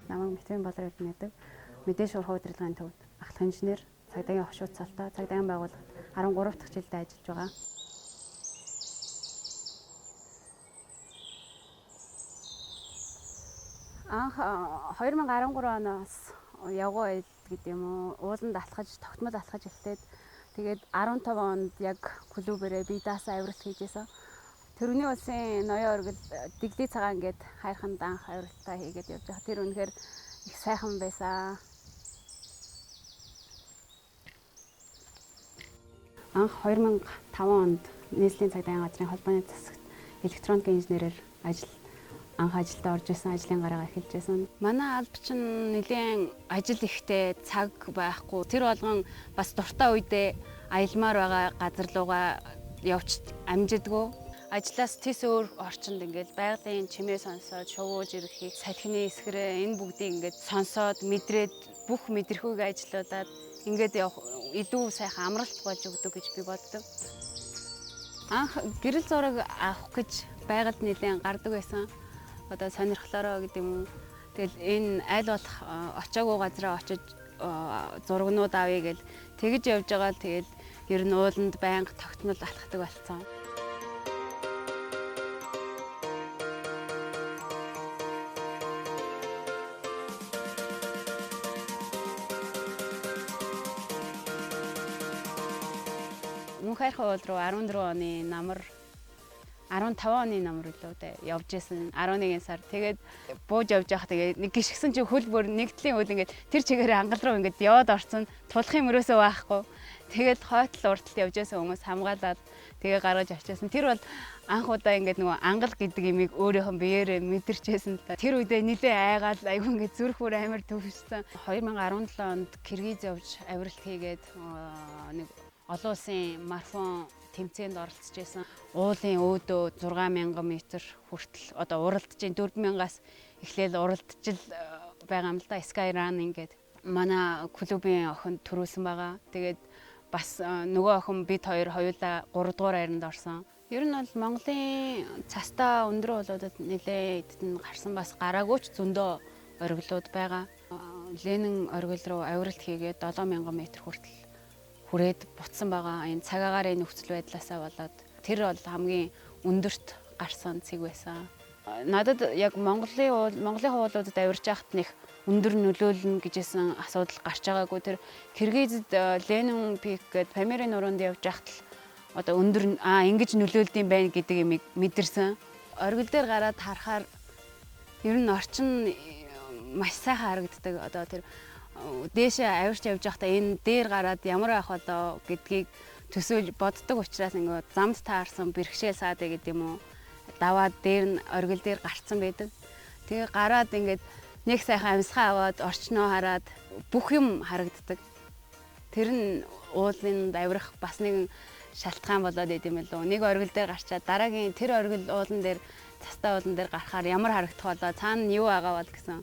Намайг Мэтвийн Болор Эрдэнэ гэдэг. Мэдээ шуурхай удирдлагын төвд ахлах инженер, цагдаагийн хошуу цалтай, цагдаагийн байгууллагад 13 дахь жилдээ ажиллаж байгаа. Анх 2013 оноос явган аялал гэдэг юм уу, ууланд алхаж, тогтмол алхаж эхлээд тэгээд 15 онд яг клубээрээ бие даасан авиралт хийжсэн. Тэрний улсын ноён оргил дэгдий цагаан гээд хайрхан анх авиралтаа хийгээд явж байгаа. Тэр үнэхээр их сайхан байсан. Анх 2005 онд нийслэлийн цагдаагийн газрын холбооны засагт электроникийн инженерээр анх ажилдаа орж исэн, ажлын гараа эхэлж байсан. Манай алба чинь нэлээд ажил ихтэй, цаг байхгүй. Тэр болгон бас дуртай үедээ аялмаар байгаа газар руугаа явж амжидгүй. Ажлаас тэс өөр орчинд ингээд байгалийн чимээ сонсоод, шувуу жирхийг, салхины эсгэрээ энэ бүгдийг ингээд сонсоод, мэдрээд бүх мэдрэхүйг ажиллаудаад ингээд явах илүү сайхан амралт болж өгдөг гэж би боддог. Анх гэрэл зураг авах гэж байгальд нэлээд гардаг байсан. Одоо сонирхлоороо гэдэг юм уу. Тэгэл энэ аль болох очоогүй газараа очиж зурагнууд авъя гэл тэгж явж байгаа л тэгэл ер нь ууланд байнга тогтмол алхдаг болсон. Мөнх хайрхан уул руу 14 оны намар 15 оны намар үлээ дээ явж исэн 11 сар. Тэгээд бууж явж байхад тэгээд нэг гიშгсэн чинь хөл бүр нэг талын хөл ингээд тэр чигээрээ ангал руу ингээд яваад орсон, тулах юм өрөөсөө байхгүй. Тэгээд хойтол урталт явж байсан хүмүүс хамгаалаад тэгээ гаргаж авчихсан. Тэр бол анх удаа ингээд нөгөө ангал гэдэг имийг өөрийнхөө биеэрээ мэдэрчээсэн л да. Тэр үедээ нилээ айгаал айгүй ингээд зүрх бүр амар төвшсөн. 2017 онд Киргиз явж авиралт хийгээд нэг олон улсын марафон тэмцээнд оролцож байсан. Уулын өөдөө 6000 метр хүртэл одоо уралдаж 4000-аас эхлээл уралдаж л байгаа юм л да. Sky Running гэдэг манай клубын охин төрүүлсэн байгаа. Тэгээд бас нөгөө охин бид хоёр хоёулаа 3 дугаар байранд орсон. Ер нь бол Монголын цастаа өндөр уулуудад нэлээд эдэн гарсан, бас гараагүй ч зөндөө оргилууд байгаа. Ленин оргил руу авиралт хийгээд 7000 метр хүртэл хүрээд буцсан байгаа. Энэ цаг агаарын нөхцөл байдлаасаа болоод тэр бол хамгийн өндөрт гарсан цэг байсан. Надад яг Монголын уулуудад авирч байхад нэг өндөр нөлөөлнө гэжсэн асуудал гарч байгаагүй. Тэр Киргизэд Ленин пик гээд Памирын нуруунд явж байхад л одоо өндөр ингэж нөлөөлдөм байх гэдэг юмыг мэдэрсэн. Оргил дээр гараад харахаар ер нь орчин маш сайхан харагддаг. Одоо тэр дээшээ авирч явж байхдаа энэ дээр гараад ямар байх болоо гэдгийг төсөөлж боддог учраас ингээд замд таарсан бэрхшээл саадаа гэдэг юм уу даваад дээр нь оргил дээр гарцсан байдаг. Тэгээ гараад ингээд нэг сайхан амьсгаа аваад орчноо хараад бүх юм харагддаг. Тэр нь уулын авирах бас нэгэн шалтгаан болоод идэм билүү. Нэг оргил дээр гарчаад дараагийн тэр оргил уулан дээр цастай уулан дээр гарахаар ямар харагдах болоо, цаана нь юу байгаа бол гэсэн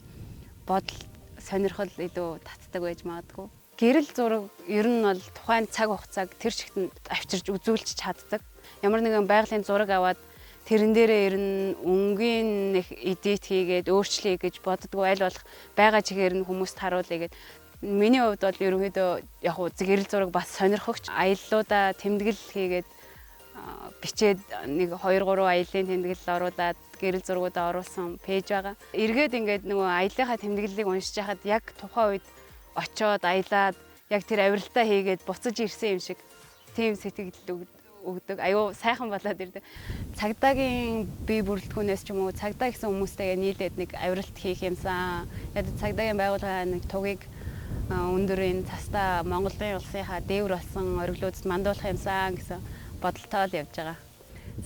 бодол сонирхол илүү татдаг байж магадгүй. Гэрэл зураг ер нь бол тухайн цаг хугацааг тэр чигт нь авчирч үзүүлж чаддаг. Ямар нэгэн байгалийн зураг аваад тэрэн дээрээ ер нь өнгийн нэг эдит хийгээд өөрчлөе гэж боддгоо, аль болох байгаа чигээр нь хүмүүст харуулъя гэд. Миний хувьд бол ерөнхийдөө яг уу гэрэл зураг бас сонирхогч аяллуудаа тэмдэглэл хийгээд бичээд нэг 2 3 аяллаа тэмдэглэл оруулаад гэрэл зургуудаа оруулсан пэйж байгаа. Эргээд ингээд нөгөө аяллахаа тэмдэглэлийг уншиж байхад яг тухайн үед очоод аялаад яг тэр авиралтаа хийгээд буцаж ирсэн юм шиг тийм сэтгэл өгдөг. Аюу сайхан болоод ирдэг. Цагдаагийн бие бүрэлдэхүүнээс ч юм уу цагдаа гэсэн хүмүүстэйгээ нийлээд нэг авиралт хийх юмсан. Яг цагдаагийн байгууллагын нэг тугийг өндөр энэ цастаа Монголын улсынхаа дээвэр болсон ориглуудад мандуулах юмсан гэсэн бодолтой л явж байгаа.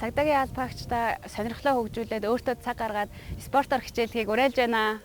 Цагдаагийн албаагчдаа сонирхлоо хөгжүүлээд өөртөө цаг гаргаад спортоор хичээлхийг уриалж байна.